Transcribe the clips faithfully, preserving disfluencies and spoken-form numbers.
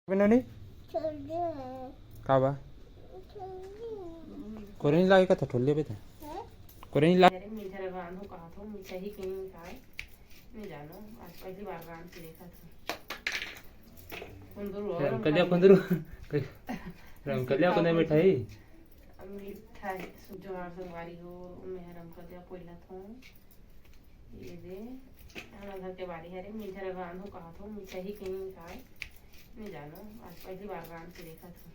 बे नोनी? छोड़ दे। का बा? छोड़ दे। कोरे नहीं लागे का था ठोलिया बे था? हैं? कोरे नहीं लागे। अरे मीठा रांधो कहा थो, मीठा ही कहीं खाए। नहीं जानो, आज पहली बार रांध के देखा था। कुंदरू और रमकलिया, रमकलिया। कुंदरू। रमकलिया कुंदरू मिठाई। मीठा है, सु-, जोहार संगवारी हो, मैं रमकलिया कोयला थो। ये दे, हमर घर के बारी हरे, मीठा रांधो कहा थो, मीठा ही कहीं खाए। नहीं जानो, आज पहली बार रांध के देखा थो।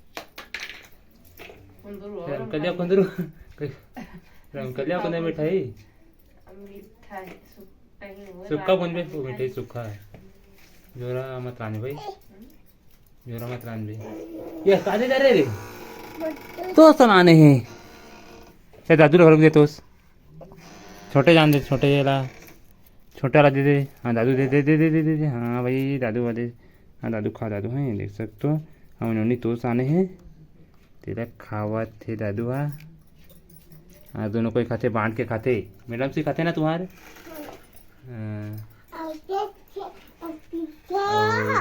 कुंदरू और रमकलिया, रमकलिया। कुंदरू। रमकलिया कुंदरू मिठाई। मीठा है, सुक्का ही हुआ, सुक्का रांध बुनबे, का वो मिठाई सुक्का है। जोरा मत लाने भाई। हम्म। जोरा मत लान बे। ये काजे जा रहे रे? तोस लाने हे। से दादू ला घलोक दे तोस। छोटे जान दे, छोटे ला। छोटा ला दे दे। हाँ, दादू दे, दे, दे। हाँ भाई, दादू वाले। हाँ, दादू खा, दादू हैं, देख सकते हो। हम नोनी तोस आने हैं। तेला खावत हे दादू हा। हाँ, दोनों कोई खाते, बांट के खाते। मैडम से खाते ना तुम्हारे? हाँ। और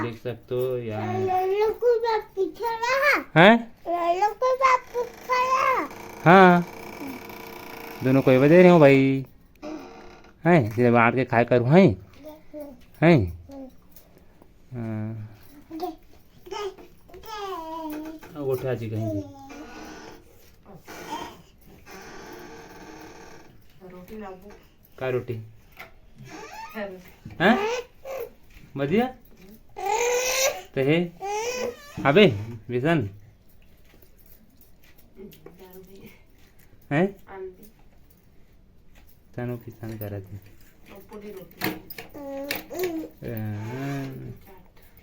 देख सकते हो यार। हैं? हाँ। दोनों कोई बजे रहे हो भाई। हैं? सीधे बांट के खाए करूँ, हैं? हैं? हाँ। अब उठा जी कहीं की। रोटी लाओ। का रोटी? हैं? बजिया? ते हे? अबे, बिसन? हैं? तनु किसान करत हे। पूरी रोटी। अ,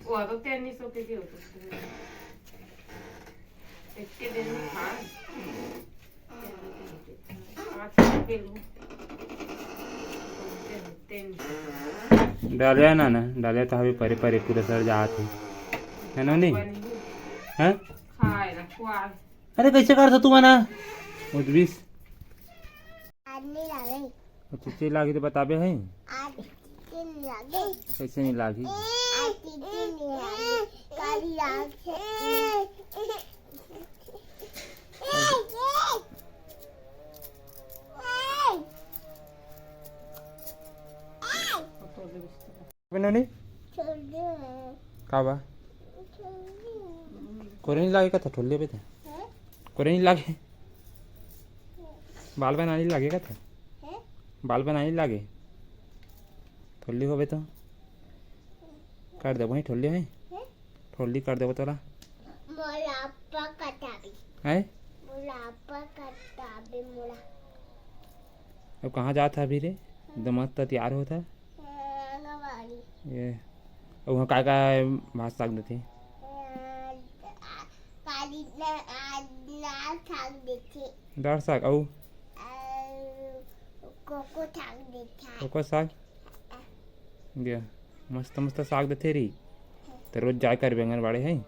वो तो तेरह सौ के जी होतो। इतने दिन में खा। पाँच सौ के लो। डालिया ना, ना, डालिया तो हवे परे परे पूरा सर जात हे। है ना, नहीं? हैं? खाए ना, खुआ। अरे, कैसे कर तू मना? उद्विस। आज नहीं लागे। अच्छा, चीज लागी तो बताबे है। आज चीज नहीं लागे। कैसे नहीं लागी? आज चीज नहीं लागे। काली लाग है। बे नोनी? छोड़ दे। का बा? छोड़ दे। कोरे नहीं लागे का था ठोलिया बे था? हैं? कोरे नहीं लागे? बाल बनाने लागे का था? हैं? बाल बनाने लागे? ठोली होबे तो? कर देबो ही ठोली है? हैं? ठोली कर देबो तोला। मोला आपा कटाबी। हैं? मोला आपा कटाबी मोला। अब कहाँ जात है अभी रे? एकदम मस्त तैयार होत है। आंगनबाड़ी। ये, अब वहाँ काय काय भात साग देथे? अ, काली न-, आ, लाल साग देथे। दार साग, अउ? अ, कोको साग देथे। कोको साग? अ। गया। मस्त मस्त साग देथे री। त रोज जाय करबे आंगनबाड़ी है? हाँ।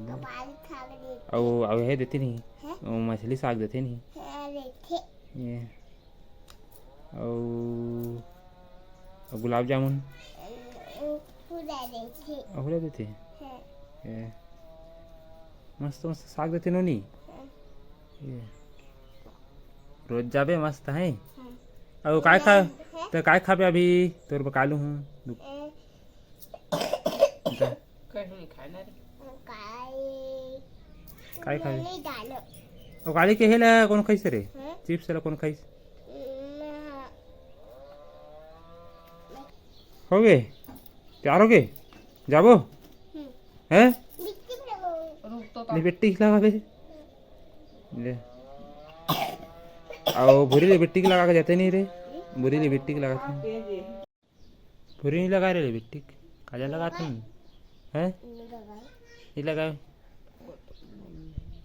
कपाल साग देथे। अउ, अउ हे देथे नहीं? हैं? अउ मछली साग देथे नहीं? हाँ, देथे। ये। अउ, अउ गुलाब जामुन? अ, पूरा देथे। अहुला देथे? हाँ। ये। मस्त मस्त साग देथे नोनी? हाँ। ये। रोज जाबे मस्त है। हाँ। अउ काय खा-, हैं? त काय खाबे अभी? तोर बकालू हूँ। दु-, ए। जा। कहीं नहीं खाए ना रे। काय? काय खाबे? नहीं जानो। अउ काली के हे ला कौन खाइस रे? हैं? चिप्स ला कौन खाइस? ना। हो गे? तैयार हो गे? जाबो? हम्म। हैं? लिपस्टिक लगाओ। रुक तो ले, लिपस्टिक लगा बे। ले। अउ भूरी लिपस्टिक लगा के जाते नहीं रे। भूरी लिपस्टिक लगा के। भूरी नहीं लगा रे लिपस्टिक। काजल लगा तुम। हैं? नहीं लगाए।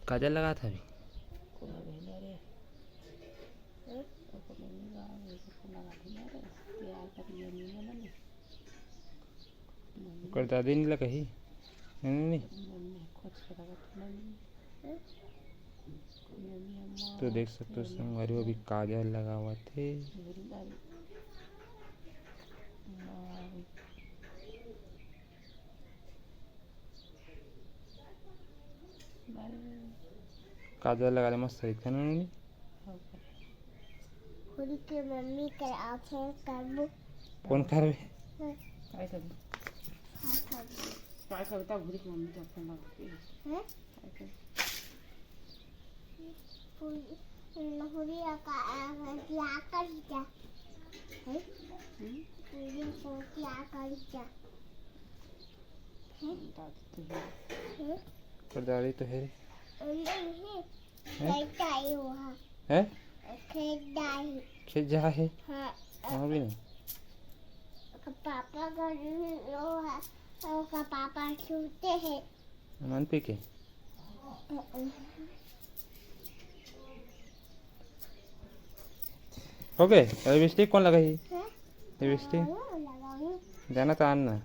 काजल लगा था अभी। ओकर दादी नहीं लगाही। नहीं, नहीं, नहीं। तो देख सकते हो संगवारी, अभी काजल लगावत हे। काजल लगा ले मस्त सही खाना नहीं। खुद के मम्मी कर आखे करबो। कौन करबे? काय करबे? काय करबे? काय करबे? तब खुद के मम्मी के आखे लगा के। हैं? काय करबे? पूरी, पूरी का, का, का कर जा। हैं? हम्म? पूरी को क्या कर जा? हैं? दादी तो है। हैं? पर दादी तो है। नहीं, नहीं। हैं? खेत जाए वहाँ। हैं? खेत जाए। खेत जा है? हाँ। वहाँ भी नहीं। पापा का वो है, उसका पापा छूते हैं। मन पी के? हो गए? लिपस्टिक कौन लगाई? हैं? लिपस्टिक? हाँ, लगाऊँ। जाना तो आन ना।